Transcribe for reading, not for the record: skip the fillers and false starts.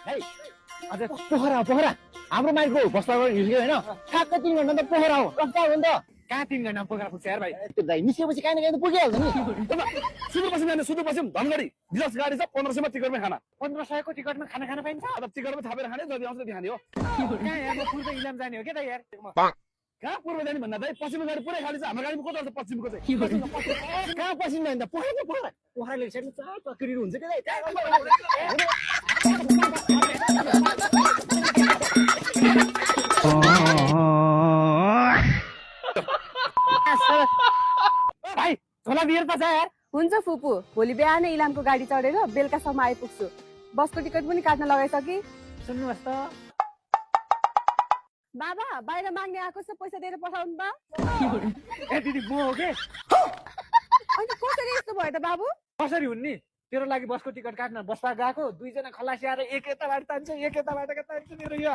है अझै पोखरा पोखरा हाम्रो माइकको बस्दा हिँड्यो होइन ठ्याक्कै 3 घन्टा त पोखरा हो कस्तो हो नि त कहाँ 3 घन्टा पोखरा पुग्छ यार भाइ त्यो दाइ निस्केपछि काहीँ न काहीँ त पुगिहाल्छ नि सुदूरपश्चिम जाने सुदूरपश्चिम धनगढी डिलक्स गाडी छ 1500 मा टिकटमै खाना 1500 को टिकटमा खाना खान पाइन्छ अब टिकटमै थापेर खाने जति आउँछ त्यति खाने हो कहाँ यार म पूर्व इलाम जाने हो के त यार कहाँ पूर्व जाने भन्दा दाइ पश्चिमको गाडी पुरै खाली छ हाम्रो गाडीमा कता छ पश्चिमको चाहिँ कहाँ पसिन नि त पोखरा पोखरा पोखरा लेख्छ नि चक्री हुन्छ के दाइ भाइ झोला बियर त छ यार हुन्छ फुपू भोलि बिहानै इलामको गाडी चढेर बेलुकासम्म आइपुग्छु बसको टिकट पनि काट्न लगाइसके सुन्नुहोस् त बाबा बाहिर माग्ने आएको छ पैसा दिएर पठाउनु त ए दिदी म हो के अनि कसरी यस्तो भयो त बाबु कसरी हुन् नि तेरो लागि बसको टिकट काट्न बसमा गएको दुईजना खलासी आएर एक यताबाट तान्छ एक यताबाट तान्छ मेरो यो